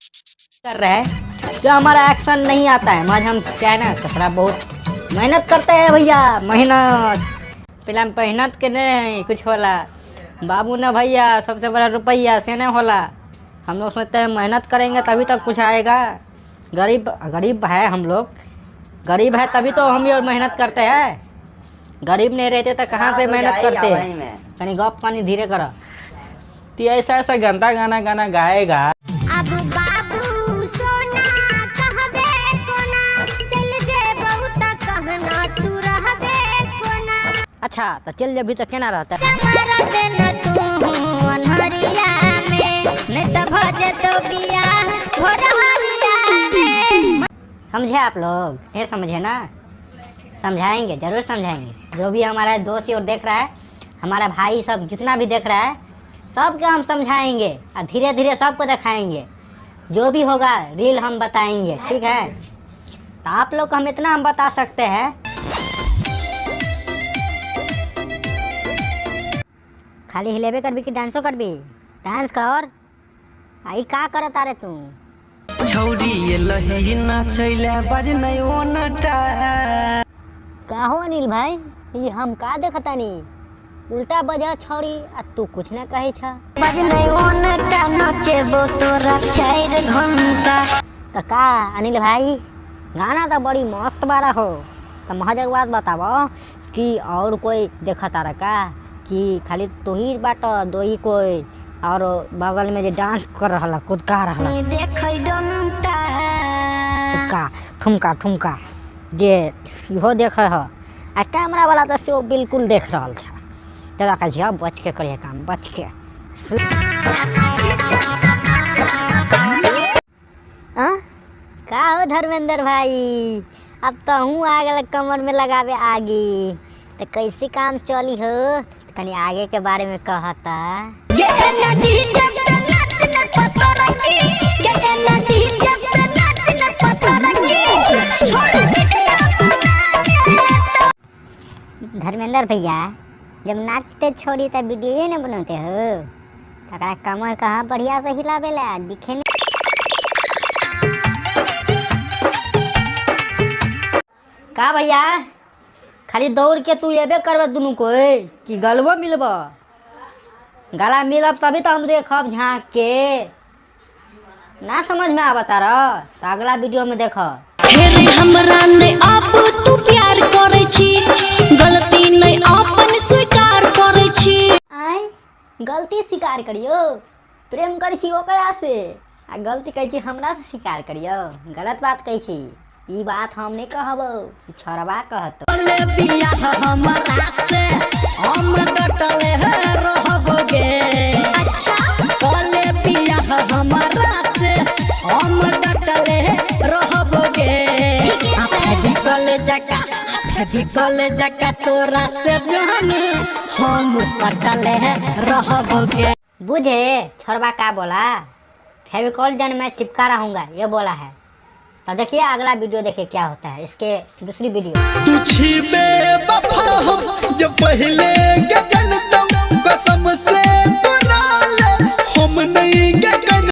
कर रहे हैं जो हमारा एक्शन नहीं आता है। मज हम क्या है ना, कचरा बहुत मेहनत करते हैं भैया, मेहनत पहला मेहनत के नहीं कुछ होला बाबू ना भैया, सबसे बड़ा रुपया से नहीं होला। हम लोग सोचते हैं मेहनत करेंगे तभी तक कुछ आएगा। गरीब गरीब है हम लोग, गरीब है तभी तो हम ये मेहनत करते हैं। गरीब नहीं रहते तो कहाँ से मेहनत करते हैं। तनी गप पानी धीरे करो। तो ऐसा ऐसा गंदा गाना गाना गाएगा। अब बाबू सोना कहबे कोना, चल जेबौ त कहना तू रहबे कोना। अच्छा तो चल जबी तो केना रहता। मारा देना तू अन्हरिया में, नहीं त भ जेतौ बियाह भोरहरिया में। समझे आप लोग? नहीं समझे ना? समझाएंगे, जरूर समझाएंगे। जो भी हमारा दोस्त और देख रहा है, हमारा भाई सब जितना भी देख रहा है, सबके हम समझाएंगे और धीरे धीरे सबको दिखाएंगे। जो भी होगा रील हम बताएंगे, ठीक है? तो आप लोग को हम इतना हम बता सकते हैं। खाली हिलेबे करबी कि डांसो करबी? डांस कर। आई का करत रे तू? छौरी लही नाचैले बजनै ओ नटा। का हो अनिल भाई, ये हम का देखतानी? उल्टा बजा छौरी आ तू कुछ ना कहे छा। बजनै ओ नटा, नचेबो तोरा 4 घंटा। तो का अनिल भाई, गाना तो बड़ी मस्त बारा हो। तो महज एक बात बताबो कि और कोई देखता रहा का कि खाली तू ही बाट दो ही कोई और बगल में जो डांस कर रहा कुदका रहा देखै डंटा ठुमका ठुमका ठुमका जे इहो देख ह आ कैमरा वाला तो सेहो बिल्कुल देख रहल छ। तोरा कहै छियौ बच के करिहे काम, बच के। आ? का हो धर्मेंद्र भाई, अब तो हूँ आ गल कमर में लगावे आगी, तो कैसे काम चली हो? तनी आगे के बारे में कहता। धर्मेंद्र भैया जब नाचते छोड़ी तो वीडियो न बनाते हो, तकरा कमर कहाँ बढ़िया से हिलावेला दिखे नहीं। का भैया खाली दौड़ के तू एबे करबे दुनू कोई कि गलबो मिलब? गला मिलब तभी तो हम देखब झाँक के। ना समझ में आवता रह तो अगला वीडियो में देख। हे रे हमरा ने अब तू प्यार करे छी, गलती ने अपन स्वीकार करे छी। आय गलती स्वीकार करियो, प्रेम करै छी ओकरा से आ गलती कहै छी हमरा से स्वीकार करियो, गलत बात कहै छी। ई बात हम नहीं कहबो, छोड़बा कहतो। हमरा से हम डटले रहबोगे। अच्छा कले बियाह हमरा से हम डटले रहबोगे। फेविकॉल जका, फेविकॉल जका तोरा से जाने हम सटले रहबोगे। बुझे छोड़बा का बोला, फेविकॉल जन मैं चिपका रहूंगा ये बोला है। तो देखिए अगला वीडियो देखिए क्या होता है इसके दूसरी वीडियो। तू छी बेवफा हम जब पहले के जनतम कसम से